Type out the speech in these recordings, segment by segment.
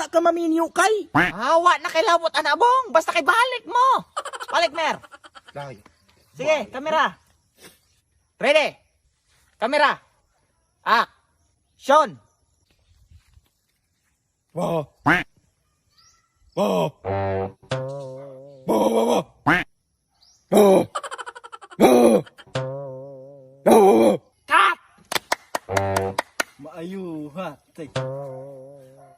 Wala ka maminyo kay. Awa na kay lawot ana, Bong. Basta kay balik mo. Balik, Mer. Laya. Sige, kamera. Ready. Kamera. Action. Wa. Wa. Wa wa wa. Wa. Wa. Wa. Cut! Maayo ha. Tay.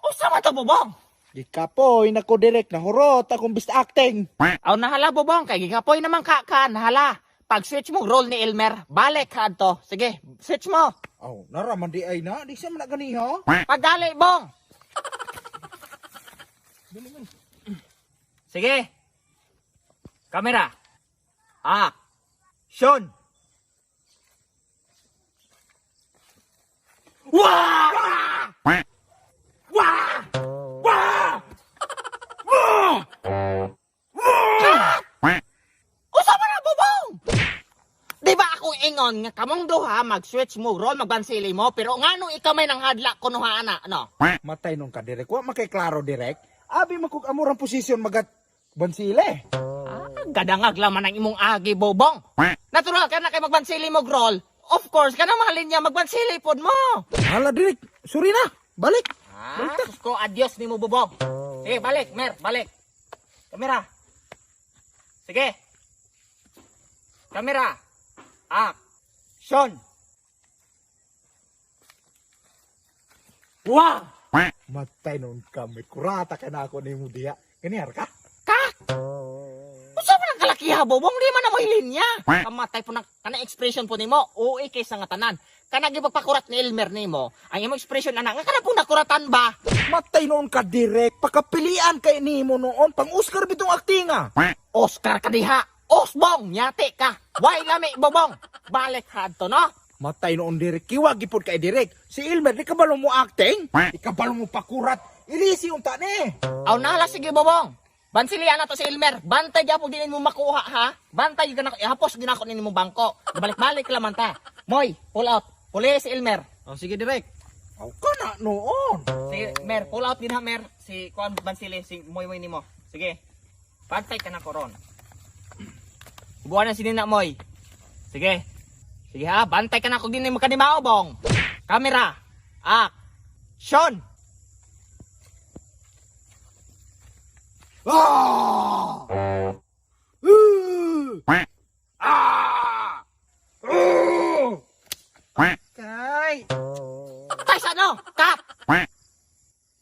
Usa man to, Bobong? Gikapoy nako, direk, nahurot akong best acting. Aw nahala, Bobong, kay gikapoy naman ka ka nahala. Pag switch mo role ni Elmer, balik ka adto. Sige, switch mo. Aw, nara man di ay na, di siya man na ganiha. Pagdali, Bong. Sige. Kamera. Action. Wah! Wah! Wah! Wah! Usa man na, Bobong! Di ba akong ingon nga kamong duha mag-switch mo role, magbansili mo, pero ngano ikaw may nanghadla kuno ha ana, no? Matay nung ka, direk, wa makay klaro, direk. Abi makug amurang posisyon magat bansile. Ah, gadangag laman ang imong agi, Bobong. Natural ka na kay magbansili mo role. Of course, kana mga linya magbansili pod mo. Hala, direk, sorry na. Balik. Ah, sus ko, adios ni mo, Bobong. Sige, balik, Mer, balik. Kamera. Sige. Kamera. Action. Wow! Matay nun ka, may kurata ka na ako nimo diha. Ganihar ka? Ka? Usa man ang kalakiha, Bobong, di man na mo linya. Kamatay po na kana expression po nimo, uwi kay sa nga tanan. Kana gipagpakurat ni Elmer nimo, ang imong expression ana nga kana pong nakuratan ba? Matay noon ka, direk, pakapilian kay nimo noon pang Oscar bitong acting ah. Oscar ka diha. Osbong, yate ka. Why lami, Bobong? Balik hadto, no? Matay noon, direk, kiwa gipod kay direk. Si Elmer di kabalo mo acting, di kabalo mo pakurat. Ilisi unta ni. Aw nala, sige, Bobong. Bansilian na to si Elmer. Bantay gyapon din mo makuha ha. Bantay gyud nako, ihapos gyud nako nimo bangko. Balik-balik laman ta. Moy, pull out. Puli si Elmer. Oh, sige, direk. Aw ka na noon. Sige, Mer, pull out din ha, Mer. Si kuan Bansili, si Moy Moy nimo. Sige. Bantay ka na ko ron. Buwan na si Nina, Moy. Sige. Sige ha, bantay ka na kung din mo kanimao, Bong. Kamera. Action. Ah! Uh! Ah! Uh! Kay. Tay sa ano? Cut.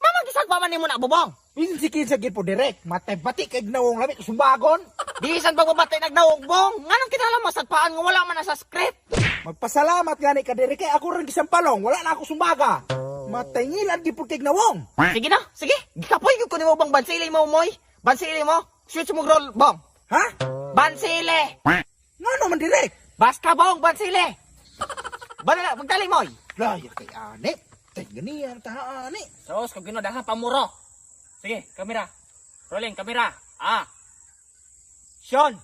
Mamagisag pa man nimo na, Bobong. Minsan si Kinsa gid po, direk, matay bati kay gnawong lami sumbagon. Bisan pagbabatay nagdawog, Bong. Nganong kinahanglan mo sagpaan nga wala man na sa script? Magpasalamat gani ka, direk, kay ako rin gisampalong, wala na ako sumbaga. Matay ngilan gid po kay gnawong. Sige na, sige. Gikapoy gyud ko nimo, Bong, bansili mo, Moy. Bansili mo. Switch mo roll, Bong. Ha? Bansili. Ngano man, direk? Basta, Bong, bansili. Banala, magdali, Moy. Laya kay ani. Tay ganiyan ta ani. Sos, kung ginadahan pamuro. Sige, kamera. Rolling, kamera. Sean.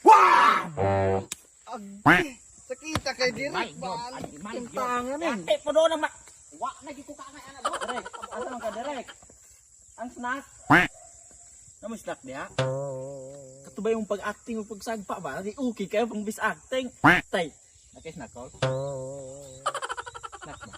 Wah! Sakita kay direk. Tintangan eh. Ate, po doon ang ma... Wa, nagikuka nga anak mo. Direk. Asa man ka, direk? Ang snack. Namo snack diha? Katubay yung pag-acting o pagsagpa ba? Di okay kayo pang bis acting. Tay. Nakay snack ko. Snack ba?